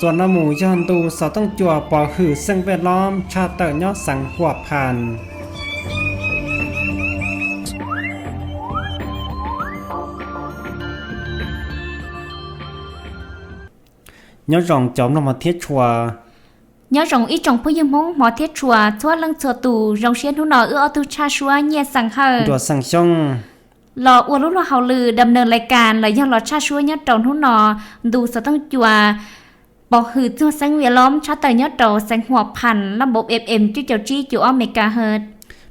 ສ່ວນລະໝູ່ຍ້ອນດູສາວຕ້ອງຈົວ ປໍຫື່ເຊິ່ງແວດລ້ອມ ຊາດເຕີ້ຍຍໍ້ສັງຫົວພັນ. ຍອດຈອງຈອມລົງມາທຽດຊົວ ຍອດຈອງອີ່ຈົງຜູ້ຍືມຮົງ ມາທຽດຊົວ ຊວດເລິ້ງຊວດຕູ ໂຮງຮຽນຫູໜໍ ອືອອອດຕູຊາດຊົວ ເຍຍສັງເຮີ ດວດສັງຊົງ ລໍອວດລູກຫຼວງເຮົາລື ດຳເນີນລາຍການ ລະຍ້ອນລໍຊາດຊົວຍອດໂຕຫູໜໍ ດູສາວຕ້ອງຈົວ ປໍຫື່ຈົວເຊິ່ງແວດລ້ອມ ຊາດເຕີ້ຍຍໍ້ໂຕ ແສງຫົວພັນ ລະບົບ ເອັຟເອັມ ຈຸດເກົ້າຈີ ຈຸດອອມເມກາເຮີດ.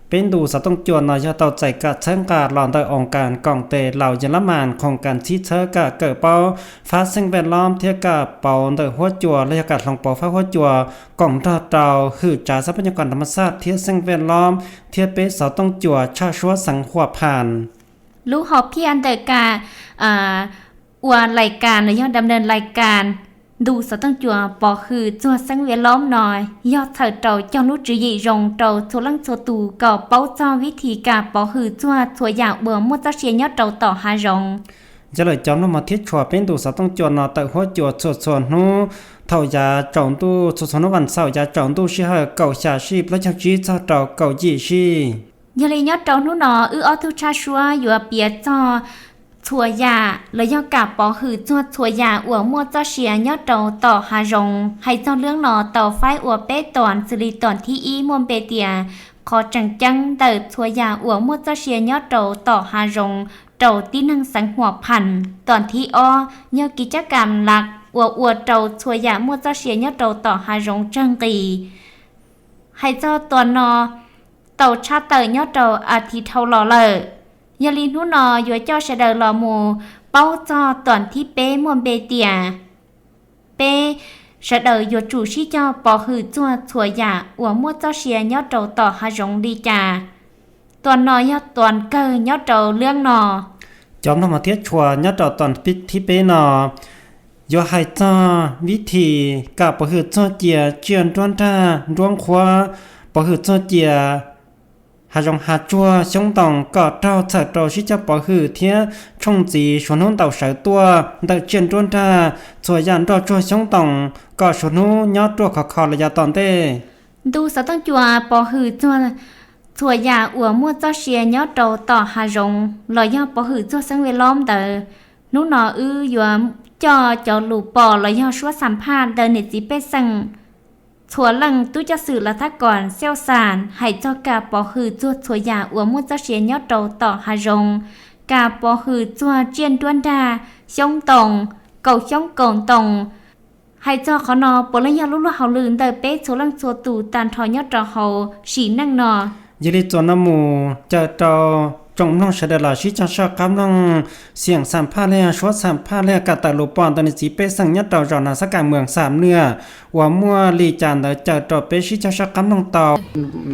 ເປັນດູສາວຕ້ອງຈົວ ນອຍເຍົາເຕົ້າໃຈກະເຊີງກາດ ຫຼອນໂດຍອົງການກອງເຕະລາວເຢຍລະມັນ ໂຄງການຊີເຊີກະເກີເປົາ ຟ້າເຊິ່ງແວດລ້ອມ ທຽບກະເປົາໂດຍຫົວຈົວ ລະຍະກາດລົງເປົາຟ້າຫົວຈົວ ກອງດອກເຕົາ ຫື່ຈາຊັບພະຍາກອນທຳມະຊາດ ທຽບເຊິ່ງແວດລ້ອມ ທຽບເປສາວຕ້ອງຈົວ ຊາດຊົວສັງຫົວພັນ. ລູກຮອບພຽນເດີກາ ອາ ອວນລາຍການ ລະຍ້ອນດຳເນີນລາຍການ ດູສາວຕ້ອງຈົວ ປໍຫື່ຈົວເຊິ່ງແວດລ້ອມ ນອຍເຍົາເຕົ້າເຕົາ ຈອງລູກຈື່ຢີ່ຢົງເຕົາ ຊົວເລິ້ງຊົວດຕູ ກໍເປົາເຈົ້າວິທີກາ ປໍຫື່ຈົວ ຊົວຢາ ອວມວດເຈົ້າເຊຍ ຍອດໂຕຕໍ່ຫາຢົງ. ຈະເລີຍຈອມລົງມາທຽດຊົວ ເປັນດູສາວຕ້ອງຈົວ ນອຍເຕີ້ຍຫົວຈົວ ຊົວຊົວໜູ ເທົ່າຢາ ຈອງດູ ຊົວຊົວໜູວັນເສົາ ຢາຈອງດູ ຊີເຮີ ເກົາຢາຊີບ ລະຍອດຈີ່ເຈົ້າເຕົາ ເກົາຢີ່ຊີ ຍາລີຍອດໂຕຫູໜໍ ອືອອອດທູຊາຊົວ ຢວເປຍຈໍ ຊົວຢາ ລະຍອດກາ ປໍຫື່ຈົວ ຊົວຢາ ອວມວດເຈົ້າເຊຍ ຍອດໂຕຕໍ່ຫາຢົງ ໄຮເຈົ້າເລື່ອງໜໍ ເຕົາໄຟອວເປຕອນ ສະລີຕອນທີອີ ມ່ວນເບເຕຍ ຂໍຈັງຈັງ ເຕີບ ຊົວຢາ ອວມວດເຈົ້າເຊຍ ຍອດໂຕຕໍ່ຫາຢົງ ໂຕຕີໜຶ່ງສັງຫົວພັນ ຕອນທີອໍ ຍອດກິດຈະກຳຫຼັກ ອວອວດໂຕ ຊົວຢາ ມວດເຈົ້າເຊຍ ຍອດໂຕຕໍ່ຫາຢົງ ເຈີງກີ ໄຮເຈົ້າຕອນນໍ ເຕົາຊາເຕີຍອດໂຕ ອາທິເທົາລໍເລີ ຍາລີໜູນໍ ຢວເຈົ້າຊະເດີລໍໝູ ເປົ້າຈໍຕອນທີເປ ມ່ວນເບເຕຍ ເປ ຊະເດີຢວຈູຊີເຈົ້າ ປໍຫື່ຈົວ ຊົວຢາ ອວມວດເຈົ້າເຊຍ ຍອດໂຕຕໍ່ຫາຢົງ ລີຈາ ຕອນນໍ ຍອດຕອນເກີຍອດໂຕເລື່ອງນໍ ຈອມນໍມາທຽດຊົວ ຍອດໂຕຕອນພິດທີເປນໍ ຢວໄຮເຈົ້າ ວິທີ ກາ ປໍຫື່ຈົວ ເຈຍ ຈຽນ ດວນ ດາ ດວງ ຄວາ ປໍຫື່ຈົວ ເຈຍ ຫາຢອງ ຫາຈົວ ຊົງຕົງ ກໍເຕົ້າ ເຊົາໂຕ ຊີເຈົ້າ ປໍຫື່ ທຽ ຊົງຈີ ຊວນໂນນ ເຕົາ ເສົາ ຕົວ ເຕີ ຈຽນ ດວນ ດາ ຊົວ ຢານ ດອ ຈົວ ຊົງຕົງ ກໍ ຊວນໂນ ຍອດ ຕົວ ຄອ ຄອ ລະຍະ ຕອນ ເຕ ດູສະຕົງ ຈົວ ປໍຫື່ ຈົວ ຊົວ ຢາ ອວມວດ ເຈົ້າເຊຍ ຍອດໂຕ ຕໍ່ຫາຢົງ ລອ ຍອດ ປໍຫື່ ຈົວ ເຊິ່ງ ເວ ລ້ອມ ເຕີ ໜູນໍ ອື ຢວ ຈໍ ຈໍ ລູ ປໍ ລອ ຍອດ ຊົວ ສຳພາດ ເຕີ ເນ ຈີ ເປ ເຊິ່ງ ຊົວ ເລິ້ງ ຕູ້ ຈະ ສື່ ລະ ທະ ກອນ ຊ່ຽວຊານ ໄຮເຈົ້າ ກາ ປໍຫື່ ຈົວ ຊົວ ຢາ ອວມວດ ເຈົ້າເຊຍ ຍອດໂຕ ຕໍ່ຫາຢົງ ກາ ປໍຫື່ ຈົວ ຈຽນ ດວນ ດາ ຊົງຕົງ ເກົາ ຊົງ ກົງ ຕົງ ໄຮເຈົ້າ ຂໍ ນໍ ປົວ ລະ ຍອດ ລູ ລວ ເຮົາ ລື ເຕີ ເປ ຊົວ ເລິ້ງ ຊົວ ຕູ ຕານ ທອ ຍອດ ຕອ ເຮົາ ສີ ໜຶ່ງ ນໍ ຍາລີ ຈົວ ນະໝູ ເຈີ ໂຕ ຈົງ ນອງ ຊະ ເດີ ລາ ຊີ ຈາ ຊອກ ຄຳ ນອງ ສຽງ ສຳພາດ ແລະ ຊົວ ສຳພາດ ແລະ ກະ ເຕີ ລູ ປໍ ເຕີ ເນ ຈີ ເປ ເຊິ່ງ ຍອດ ໂຕ ຈອນ ນາ ສະກາ ເມືອງ ສາມ ເນືອ ອວມວດ ລີ ຈານ ເຕີ ເຈີ ໂຕ ເປ ຊີ ຈາ ຊອກ ຄຳ ນອງ ເຕົາ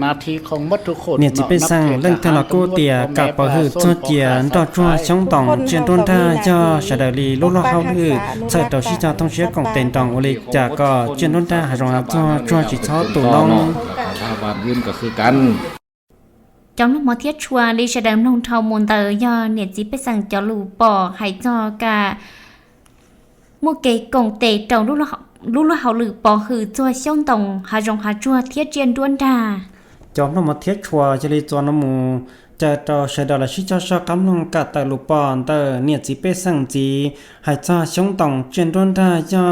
ໜ້າທີ່ຂອງໝົດທຸກຄົນ ເນ ຈີ ເນາະ ເປ ເຊິ່ງ ນັບຖື ເລື່ອງ ເທື່ອ ລະ ໂກ ເຕຍ ກະ ປະ ຫື ຈົວ ເຈຍ ດອ ຈົວ ຊົງ ຕອງ ຈຽນ ຕວນ ທາ ເຈົ້າ ຊະ ເດີ ລີ ລູ ລວ ເຮົາ ລື ເຊີ ໂຕ ຊີ ຈາ ທ່ອງ ເຊຍ ກົງ ເຕັນ ຕອງ ໂອ ລີ ຈາ ກໍ ຈຽນ ຕວນ ທາ ຫາ ຈົວ ຈົວ ຈີ ຊອ ຕູ ນອງ ເນາະ ຖ້າວ່າຢືນກໍຄືກັນ ຈອມ ມາທຽດ ຊົວ ລີ ຊະ ເດີ ນອງ ເທົາ ມູນ ເຕີ ຍອ ເນ ຈີ ເປ ເຊິ່ງ ເຈົ້າ ລູ ປໍ ໄຮ ຈໍ ກະ ໝູ ເກ ກົງ ເຕ ເຕົາ ລູ ລວ ເຮົາ ລື ປໍ ຫື ຈົວ ຊົງ ຕົງ ຫາ ຢອງ ຫາ ຈົວ ທຽ ຈຽນ ດວນ ດາ ຈອມ ມາທຽດ ຊົວ ຍາລີ ຈົວ ນະໝູ ເຈີ ໂຕ ເຊີ ເດີ ລະ ຊີ ຈອ ຊອກ ຄຳ ນອງ ກະ ເຕີ ລູ ປໍ ເຕີ ເນ ຈີ ເປ ເຊິ່ງ ຈີ ໄຮ ຈໍ ຊົງ ຕົງ ຈຽນ ດວນ ດາ ຍອ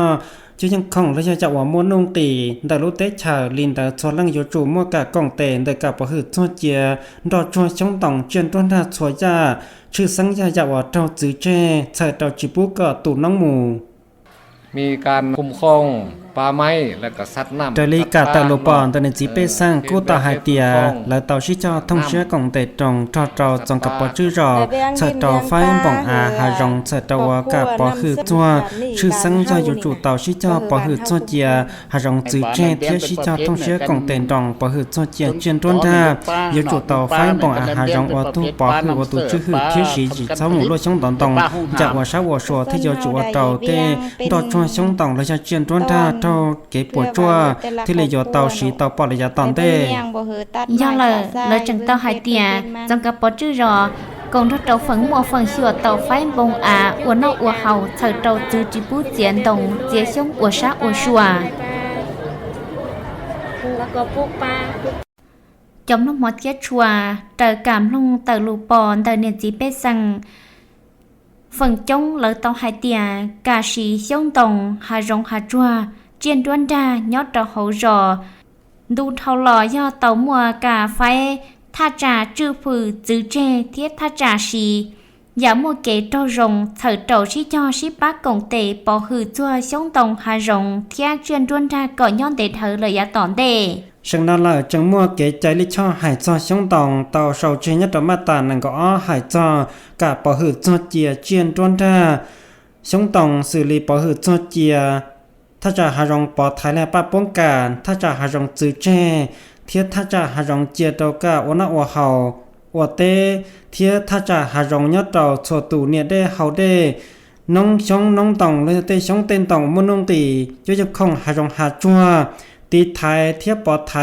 ຈື່ ຍັງ ຄົງ ລະ ຍະ ຢາ ອວ ມົວ ນຸ່ງ ຕີ ເດີ ລູ ເຕ ເຊີ ລີນ ເດີ ຊົວ ເລິ້ງ ໂຍ ຈູ ມົວ ກະ ກົງ ເຕ ເດີ ກະ ປໍ ຫື ຈົວ ເຈຍ ດອ ຈົວ ຊົງ ຕົງ ຈຽນ ດວນ ດາ ຊົວ ຢາ ຊື່ ສັງ ຢາ ຢາ ອວ ເຕົາ ຈື ເຈ ເຊີ ເຕົາ ຈີ ປູ ກະ ຕູ ນ້ອງ ໝູ ມີການຄຸ້ມຄອງປ່າໄມ້ ແລະ ກະ ສັດນ້ຳ ເຕີ ລີ ກະ ເຕີ ລູ ປໍ ເຕີ ເນ ຈີ ເປ ເຊິ່ງ ກູ້ ຕາ ໄຮ ເຕຍ ລະ ເຕົາ ຊີ ຈອ ທ່ອງ ເຊຍ ກົງ ເຕ ຕົງ ທອດ ເຕົາ ຈົງ ກະ ປໍ ຈື່ ຈອ ເຊີ ເຕົາ ໄຟ ບົງ ອາ ຫາ ຢອງ ເຊີ ເຕົາ ອວ ກະ ປໍ ຫື ຈົວ ຊື່ ສັງ ຢາ ໂຍ ຈູ ເຕົາ ຊີ ຈອ ປໍ ຫື ຈົວ ເຈຍ ຫາ ຢອງ ຈື ເຈ ທຽ ຊີ ຈອ ທ່ອງ ເຊຍ ກົງ ເຕ ຕົງ ປໍ ຫື ຈົວ ເຈຍ ຈຽນ ດວນ ດາ ໂຍ ຈູ ເຕົາ ໄຟ ບົງ ອາ ຫາ ຢອງ ອວ ຕູ ປໍ ຫື ອວ ຕູ ຈື່ ຫື ທຽ ສີ ຈີ ເຊົາ ໝູ ລົວ ຊົງ ຕອນ ຕົງ ຈາ ອວ ຊາ ອວ ຊົວ ທຽ ໂຍ ຈູ ອວ ເຕົາ ເຕ ດອ ຈົວ ຊົງ ຕົງ ລະ ຢາ ຈຽນ ດວນ ດາ ເຕົາ ເກ ປົວ ຈົວ ທຽ ເລ ໂຍ ເຕົາ ສີ ເຕົາ ປໍ ລະ ຢາ ຕອນ ເຕ ຢາ ລະ ລະ ຈັ່ງ ເຕົາ ໄຮ ເຕຍ ຈົງ ກະ ປໍ ຈື່ ຢອ Cộng đồng trầu phấn mua phấn sửa tàu phái bông á, ua nọ ua hầu, thở trầu tứ chỉ bút diễn đồng, dĩa sống ua sát ua sua. Chóm nông mọt kiết chua, trời cảm lông tờ lù pò, đờ niên dĩ bê săng. Phần chống lỡ tàu hai tia, cả sĩ sống đồng, hà rồng hà chua, chiên đuôn đa, nhót trò hậu rò, Đu thâu lò do tàu mua cà phê, tha trà chư phự chư chê, thiếp tha trà sì. Giả mua kế trâu rồng, thở trầu sí cho sí bác cộng tệ, bỏ hư chua sống tông hà rồng, thiếp chuyên đuôn ra cỏ nhón để thở lời giả tỏn đề. Sưng na lở chưng mua kế cháy lý cho hại cho sống tông, tàu sầu chê nhất trong mát tà nâng có ó hại cho, cả bỏ hư cho chia chuyên đuôn ra. Sống tông xử lý bỏ hư cho chia, ຖ້າຈະຫາລົງປອດໄທ ແລະ ປະປ້ອງກັນ, ຖ້າຈະຫາລົງຈື່ແຈ້, ທຽບຖ້າຈະຫາລົງເຈຍໂຕກະ ໂອນະໂອເຮົາ, ໂອເຕ, ທຽບຖ້າຈະຫາລົງຍອດໂຕ ໂຊຕູເນຍເດເຮົາເດ, ນົງຊົງນົງຕົງ ເລີເຕຊົງເຕັນຕົງ ມຸນົງຕີ, ໂຍຍົບຄົງຫາລົງຫາຈົວ, ຕີໄທ, ທຽບປອດໄທ,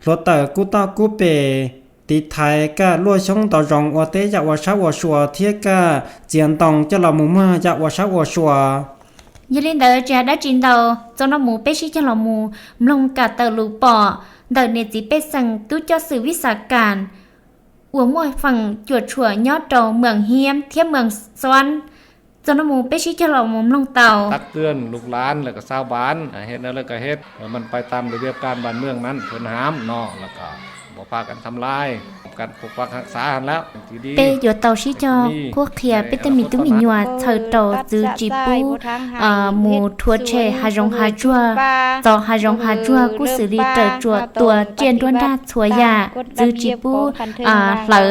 ໂລເຕີ ກູຕໍ່ກູເປ, ຕີໄທກະ ລົວຊົງຕໍ່ຢອງ ໂອເຕ ຢາກ ໂອຊາ ໂອຊວ ທຽບກະ ຈຽນຕົງ ຈະຫຼໍ່ໝູ່ເມື່ອ ຢາກ ໂອຊາ ໂອຊວ. ຍາລິນເດີ ຈະໄດ້ຈິນເດົາ ໂຈນອມໝູ ເປຊິຈະຫຼໍ່ໝູ່ ມະລົງກະເຕີລູປອ ເດີເນຈິເປຊັງ ຕູ້ເຈົ້າສື່ວິຊາການ ອວມວຍຝັ່ງຈວດຊົວຍອດໂຕເມືອງຮຽມ ທຽບເມືອງຊອນ ໂຈນອມໝູ ເປຊິຈະຫຼໍ່ໝູ່ ມະລົງເຕົາ ຕັກເຕືອນລູກຫຼານ ແລ້ວກະຊາວບ້ານ ອາ ເຮັດແນວໃດກະເຮັດ ໃຫ້ມັນໄປຕາມລະບຽບການບ້ານເມືອງນັ້ນ ເພິ່ນຫ້າມເນາະ ແລ້ວກະບໍ່ພາກັນທຳລາຍ ການປົກປັກຮັກສາຫັ້ນແຫຼະ ເປັນສິ່ງທີ່ດີ ເປັນຢູ່ເຕົາຊິເຈົ້າ ເປັນຄວາມເຊື່ອ ເປັນແຕ່ມີຕຸມີຍວດ ເຊີໂຕ ຈື່ຈີປູ ເອີ ໝູ່ທົວເຊ ຫາຢອງຫາຈົວ ຈອກຫາຢອງຫາຈົວ ກູ່ສື່ລີເຕີຈົວ ຕົວຈຽນດ້ວນດາດຊົວຢາ ຈື່ຈີປູ ເອີ ເລີ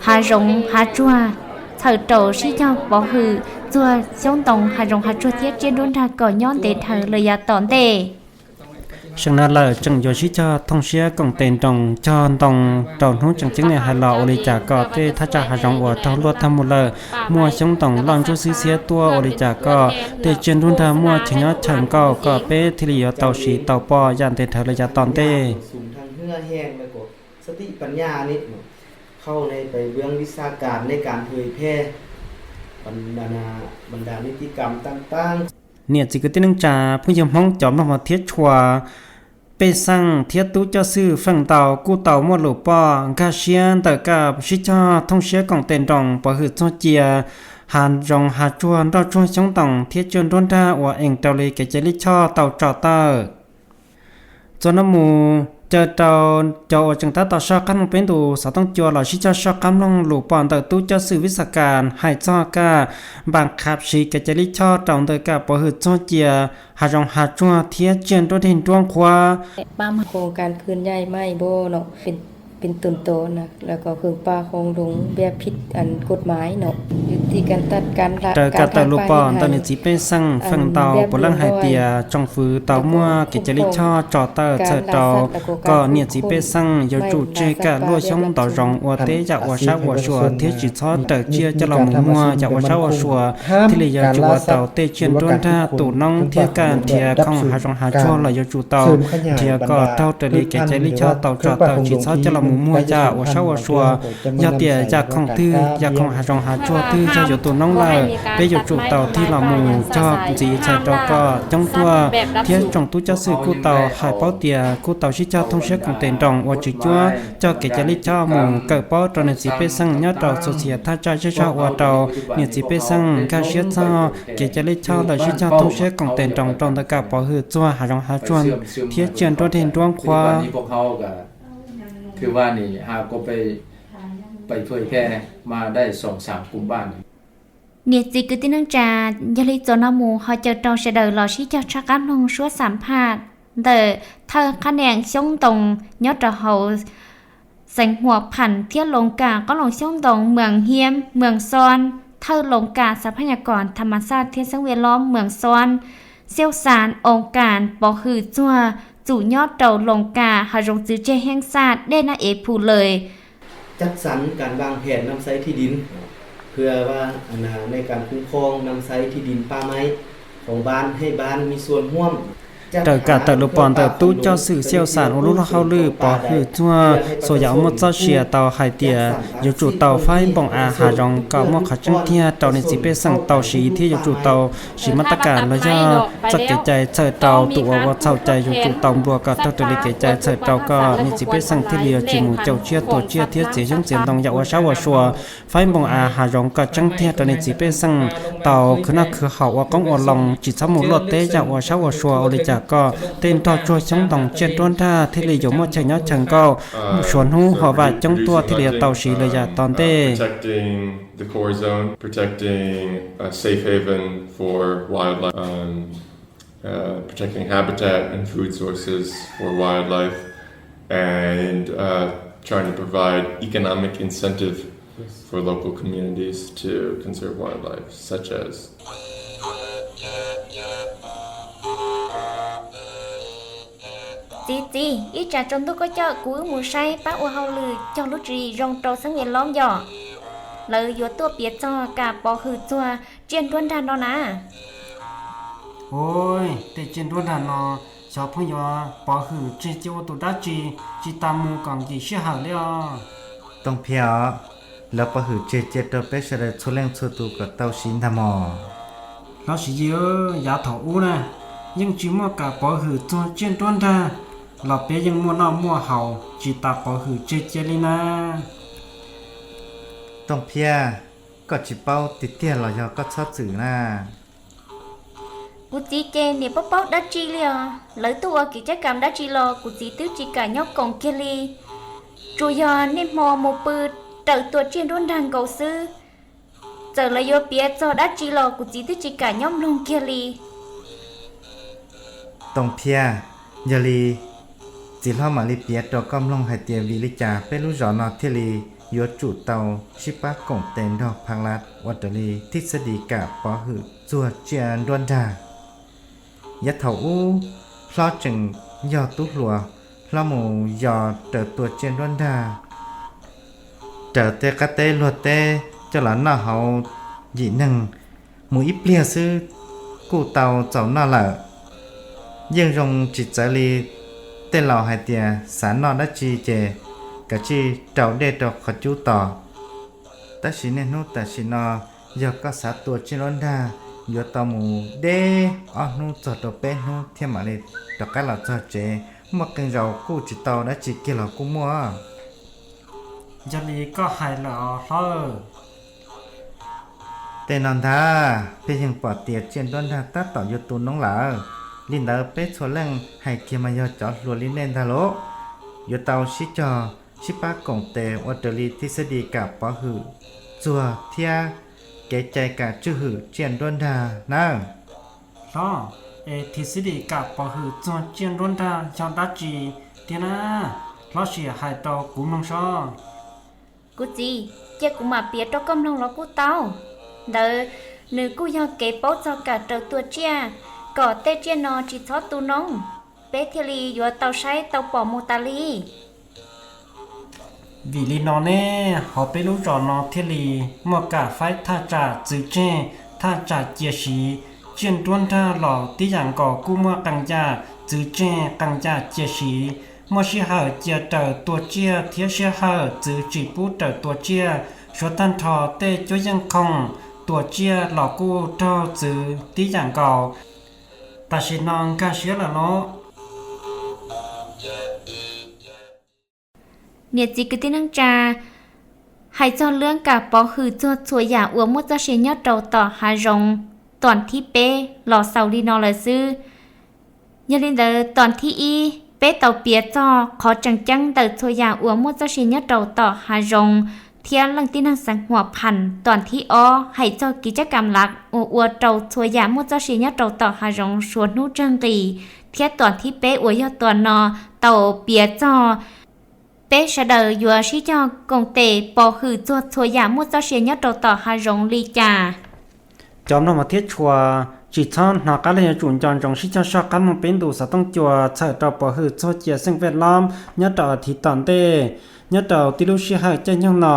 ຫາຢອງຫາຈົວ ເຊີໂຕຊິເຈົ້າ ປອຫື ຈົວຊົງຕົງ ຫາຢອງຫາຈົວ ທຽບຈຽນດ້ວນດາດ ກໍຍ້ອນເຕເທີ ເລີຢາຕອນເຕ. ເຊິ່ງນະເລີ ຈຶ່ງຢໍຊິຈອດ ທົ່ງເຊຍ ກົງເຕັນຕົງ ຈອນຕົງ ເຕົາໜູ ຈັ່ງຈິງເນ ຫາລອ ໂອລິຈາກໍ ເຕ ຖ້າຈະຫາຈອງ ອວດ ເຕົາລວດ ທຳມູເລີ ມົວຊົງຕົງ ລອນຈູຊີເຊຍ ຕົວ ໂອລິຈາກໍ ເຕ ຈຽນດຸນທາ ມົວ ຊະຍອດ ເຖິງກໍ ກໍເປ ທິລິຍອດ ເຕົາສີ ເຕົາປໍ ຢ້ານເຕເທີ ລະຍະຕອນເຕ ສູງທາງເຮືອແຮງ ແລ້ວກໍສະຕິປັນຍານີ້ເນາະ ເຂົ້າໃນໄປເບື້ອງວິຊາການໃນການເຜີຍແຜ່ ບັນດາ ບັນດານິຕິກຳຕ່າງໆ. ເນຍຈິກະຕິໜຶ່ງຈາ ຜູ້ຍຳຮອງຈອມນອກມາທຽດຊົວ ເປຊັງທຽດຕູ້ເຈົ້າຊື່ ເຟິງເຕົາ ກູ່ເຕົາ ມົວດລູກປ້ອ ກາຊຽນ ເຕີກາບ ຊິຈອດ ທົ່ງເຊຍ ກົງເຕັນດອງ ປອຫືດໂຊເຈຍ ຫານຈອງຫາຈວນ ດອກຈວນຊົງຕົງ ທຽດຈວນດ້ວນດາ ອວເອັງເຕົາລີ ເກເຈລິຊໍ ເຕົາຈອດເຕີ ໂຈນອມໝູ ເຈີເຕົາ ເຈົ້າໂອຈຶ່ງຕາຕໍ່ຊອກຄຳເປັນຕູ ສາວຕ້ອງຈົວ ລອຊິຈອດຊອກຄຳລົງລູກປ້ອນເຕີຕູ້ເຈົ້າສື່ວິຊາການ ໃຫ້ຊອກກາ ບັງຄັບສີ ເກເຈລິຊໍ ເຕົາເຕີກາ ປອຫືດໂຊເຈຍ ຫາຈອງຫາຈວນ ທຽດຈຽນດ້ວນເຫັນດວງຄວາ ປ້າມໂຄງການເຄື່ອນຍ້າຍໄມ້ບໍ່ເນາະ ເປັນ ເປັນຕົ້ນໂຕນະ ແລ້ວກໍເຄື່ອງປ່າຂອງຫຼົງແບບຜິດອັນກົດໝາຍເນາະ ຢຸດຕິການຕັດການລະ ເຕີກາເຕີລູກປ້ອນ ເຕີເນຈິເປຊັງ ເຟິງເຕົາ ປະລັງໄຫເຕຍ ຈອງຝືເຕົາມົວ ເກເຈລິຊໍ ຈອດເຕີ ເຊີໂຕ ກໍເນຈິເປຊັງ ໂຍຈູເຈກະ ລົວຊົງຕໍ່ຈອງ ອວເຕຍະ ອວຊາ ອວຊວ ທຽດຈິຊໍ ເຕີເຈຍ ຈະລອມໝູ່ມົວ ຍະ ອວຊາ ອວຊວ ທີ່ເລຍາຈູເຕົາ ເຕຈຽນດ້ວນທາ ຕູນ້ອງ ທຽການ ທຽກຂອງຫາຈອງຫາຈວນ ລະໂຍ ເຕົາ ທຽກກໍເຕົາເຕີລີເກເຈລິຊໍ ເຕົາຈອດເຕົາຈີຊໍ ຈະລະໝູ່ມົວຍາ ອວຊາ ອວຊວ ຍາເຕຍ ຍາຂອງທື ຍາຂອງຫາຈອງຫາຈວນ ທື ຍາໂຍຕູນ້ອງລາ ເປໂຍຈູເຕົາ ທີ່ລະໝູ່ຈອກຈີຊອຍເຕົາກໍ ຈົ່ງຕົວ ທຽກຈົ່ງຕູ້ເຈົ້າຊື່ກູ່ເຕົາ ຫາຍເປົາເຕຍ ກູ່ເຕົາຊິຈອກ ທົ່ງເຊຍ ກົງເຕັນດອງ ອວຈີຈົວ ຈອກເກເຈລິຊໍ ໝູ່ເກີບເປົາ ຕອນເນຊິເປຊັງ ຍອດເຕົາ ໂຊເຊຍ ທາຈາ ເຊຊໍ ອວເຕົາ ເນຊິເປຊັງ ກາເຊຊໍ ເກຈາລິຊໍ ລະຊິຈອກ ທົ່ງເຊຍ ກົງເຕັນດອງ ຕອນຕະກາ ປອຫື ຈົວ ຫາຈອງຫາຈວນ ທຽດຈຽນ ຕົວເຫັນດວງຄວາ ພວກເຮົາກໍ ຄືວ່ານີ້ ຫາກໍໄປ ໄປເຜີຍແຜ່ມາໄດ້ສອງສາມກຸ່ມບ້ານ ເນຊິກຶຕິນັງຈາ ຍາລິໂຈນອມໝູ ເຮົາເຈີຕອງສະເດີ ລອຊິຈອກ ຊາການລົງ ຊວດສຳພາດ ເດີ ເທີຂະແໜງຊົງຕົງ ຍອດຕະເຮົາ ແສງຫົວພັນ ທຽດລົງກາ ກໍລົງຊົງຕົງ ເມືອງຮຽມ ເມືອງຊອນ ເທີລົງກາ ຊັບພະຍາກອນທຳມະຊາດ ທຽດເຊິ່ງແວດລ້ອມ ເມືອງຊອນ ຊ່ຽວຊານ ອົງການ ປໍຮື ຈົວ ຈູຍອດເຕົາລົງກາ ຫາໂຮງຈື່ແຈ້ແຫ່ງຊາດ ເດນາເອພູເລີຍ ຈັດສັນການວາງແຜນນຳໃຊ້ທີ່ດິນ ເພື່ອວ່າ ອັນນ່າ ໃນການຄຸ້ມຄອງນຳໃຊ້ທີ່ດິນປ່າໄມ້ຂອງບ້ານ ໃຫ້ບ້ານມີສ່ວນຮ່ວມ Tau kah tau lu pon tau tu chau sư siêu sản u lu lu hau lư pó hư chua, sua yau mô chau sia tau hai tia, yu chu tau phái bông a hà rong cọ mô khó chăng thia tau nên chỉ biết rằng tàu sĩ thia yu chu tau sĩ mát tắc cản lo do chắc cái chạy chạy tàu tụ ua ua chau chạy yu chu tàu đua cọ tàu trở đi cái chạy chạy tàu cọ nên chỉ biết rằng thia liều chỉ mù châu chia tổ chia thia chỉ giống chiến đồng yau ua sáu ua sua. Phái bông a hà rong cọ chăng thia tàu nên chỉ biết rằng tàu khứ na khứ hậu ua cống ua lòng chỉ sáu mù lột tế yau ua sáu ua sua ua lì chả cọ tên tàu chua chống đồng trên trốn tha thia liều mô chạy nhó chăng cọ. Một số hú họ và chống tua thì liệt tàu sĩ lừa gạt tòn tê. Protecting the core zone, protecting a safe haven for wildlife, um, uh, protecting habitat and food sources for wildlife, and uh, trying to provide economic incentive for local communities to conserve wildlife, such as ຈີຈີ ih cha trong túc có chợ cú ước mù say pá ua hau lư cho lũ trì rong trâu sáng miền lóm dọ. Lỡ yua tua pía cho cả pó hư chua chiên đuôn đàn đó nà. Ôi, tê chiên đuôn đàn nó, xó phong yua pó hư chê chê ô tô đá chi, chi ta mù còn gì xếp hở lẽ o. Tông phiêu, lỡ pó hư chê chê trâu pé sa đờ chua leng chua tù có tàu xí nà mò. Nó xí gì ơ, giá thổ u nè, nhưng chỉ mua cả pó hư chua chiên đuôn đàn. Lọ pía ຍັງມົວນອກມົວເຮົາ ຈີຕາປອຫືເຈຍເຈຍລີນາ. ຕ້ອງເພຍ ກໍຊິເປົ່າຕິດຕຽລອຍກໍຊອດຊື່ນາ. ກູຈີເຈເນຍປະເປົ່າດັດຈີເລຍ ລາວຕົວກິດຈະກຳດັດຈີລອ ກູຈີຕື້ຈີກະຍອກກອງເກລີ ຈູຍອນເນມມໍໂມປື ເຕີຕົວຈຽນໂດນດັງເກົາຊື້. ເຈີລະໂຍເປຍຈອດອາຈີລໍ ກູຈີຕຶກຈິກະຍອມລົງເກລີ. ຕົງເພຍ ຢາລີ ຈີລໍມາລີເປຍໂຕກອມລົງໄຫເຕຍວີລິຈາ ເປລຸຈອນນອເທລີ ໂຍຈູເຕົາ ຊິປາກົງເຕນດອກຜັກລາດ ອວດຕະລີ ທິດສະດີກະປອຫື ຈົວຈຽນດວນດາ. ຍາເຖົ້າອູ້ ເພາະຈຶ່ງຍໍຕູ້ຫຼວ ເພາະໝູ່ຍໍເຕີຕົວຈຽນດ້ວນດາ ເຕີເຕກະເຕຫຼວດເຕ ຈະຫຼານນອເຮົາຢີໜຶ່ງ ໝູ່ອີເປຍຊື້ ກູ້ເຕົາເຈົ້ານອເລີ ຢ້ຽງຍົງຈິດໃຈລີ ເຕເລົ່າໃຫ້ເຕຍ ສານນອດນະຈີເຈ ກະຈີເຕົາເດໂຕຂໍຈູຕໍ່ ຕາຊີເນນູຕາຊີນອ ຍອກກໍສາຕົວຈິນລອນດາ ຍວດຕໍ່ໝູ່ເດ ອອກນູຈອດໂຕເປນູທຽມມາເລ ຕອກການລາວຈອດເຈ ໝົດກັນເຈົ້າກູ້ຈິຕອນາຈີເກລອກູມົວ ຢາລີກໍໄຫລອເລີ ເຕນອນດາ ເພຍຍັງປອດຕຽຈຽນດອນດາຕັດຕໍ່ຢູ່ຕູນນ້ອງຫຼາ ລິນເດີເປຊວນແຫຼງ ໄຫເກມາຍອດຈອດຫຼວນລິເນນດາໂລ ຍວດເຕົາຊິຈອ ຊິປາກົງເຕ ອວດເຕີລີທິດສະດີກະປອຫື ຈົວທຽ ເກໃຈກະຈື່ຫືຈຽນດ້ວນດານາ ລໍ ເອທິດສະດີກະປອຫື ຈົວຈຽນດ້ວນດາ ຊອນຕາຈີ ເທຍນາ ລໍເສຍຫາຍຕໍ່ກູເມືອງຊອ ກູຈີ ເຈຍກູມາເປຍໂຕກຳລັງລໍກູເຕົາ ເດີ ໜືກູຍອກເກເປົາຈອກກະເຕີຕົວເຈຍ ກໍເຕຈຽນນອຈີຊອດຕູນ້ອງ ເປເທລີ ຢວດເຕົາໄຊເຕົາປອມມູຕາລີ ວີລີນອເນ ເຮົາເປລູກຈອນນອເທລີ ໝວກກາໄຟທ່າຈາຈືເຈ ທ່າຈາເຈຍສີ ຈຽນດ້ວນທ່າຫຼໍ ຕິຫຍັງກໍກູ້ເມື່ອກັງຈາ ຈືເຈ ກັງຈາເຈຍສີ ໝໍຊີຫາເຈຍເຕີຕົວເຈຍ ທຽເຊຍຫາຈືຈີປູເຕີຕົວເຈຍ ຊວດທ່ານທອ ເຕຈົວຍັງຄົງ ຕົວເຈຍຫຼໍກູ້ເທົ່າຈື ຕິຫຍັງກໍ ຕາຊີນອງກາເຊຍລະເນາະ ເນຍຈີກຶຕິນັງຈາ ໄຫຈອດເລື່ອງກາປອຫືຈວດຊົວຢາອວມໝົດເຈົ້າເຊຍຍອດເຕົາຕໍ່ຫາຈົງ ຕອນທີເປ ລໍເສົາລີນອລະຊື້ ຍາລິນເດີຕອນທີອີ ເປເຕົາເປຍຈອ ຂໍຈັງຈັງເຕີຊົວຢາອວມໝົດເຈົ້າເຊຍຍອດເຕົາຕໍ່ຫາຈົງ ທຽນເລື່ອງຕິນັງສັງຫົວພັນ ຕອນທີອໍ ໄຫຈອດກິດຈະກຳຫຼັກ ອວມອວດເຕົາຊົວຢາໝົດເຈົ້າເຊຍຍອດເຕົາຕໍ່ຫາຈົງ ຊວນຮູ້ເຈີງກີ ທຽນຕອນທີເປ ອວຍອດຕົວນອ ເຕົາເປຍຈອ ເປສະເດີ ຢວດຊິຈອ ກົງເຕ ປອຫືຈວດຊົວຢາໝົດເຈົ້າເຊຍຍອດເຕົາຕໍ່ຫາຈົງລີຈາ ຈອມນຳມາທຽດຊົວ ຈີຊອນ ນອກກາລະຍະຈູນຈອນ ຈອງຊິຈອຊອກກັນມອງເປັນດູສະຕ້ອງຈົວ ເສີດຕໍ່ປອຫືໂຊເຈຍເຊິ່ງແວດລ້ອມ ຍອດເຕົາອາທິດຕອນເຕ ຍອດເຕົາຕິລຸຊິຫາຍແຈ້ງຍອງນອ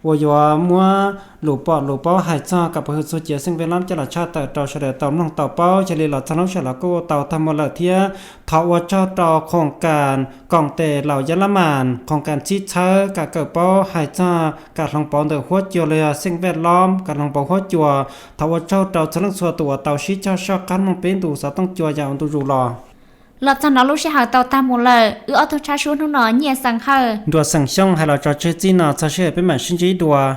Ua yuav muab lus pom lus paub hais txog kam pov hwm txuj cia สิ่งแวดล้อม coj losam tawm rau sawv daws tau mloog tau paub. Yog li los txog lub sij hawm los kuj tau tag mus lawm thiab. Thov ua tsaug rau ໂຄງການ Cộng đồng Lao Yalaman, ໂຄງການ Sib Txhawb, kam kawm paub hais txog kam hloov pauv ntawm huab cua los yog สิ่งแวดล้อม, kam hloov pauv huab cua. Thov ua tsaug rau txhua leej txhua tus uas tau sib cog soj qab mloog peb ntu xov tooj cua yam uas ntu zus los. Los txog no lub sij hawm tau tag mus lawm, wb ob tug tshab sua hnub no Nyiaj Xeem Hawj, Nruas Xeem Xyooj hais los tso tseg txij no. Txog sij hawm peb mam sib ntsib dua.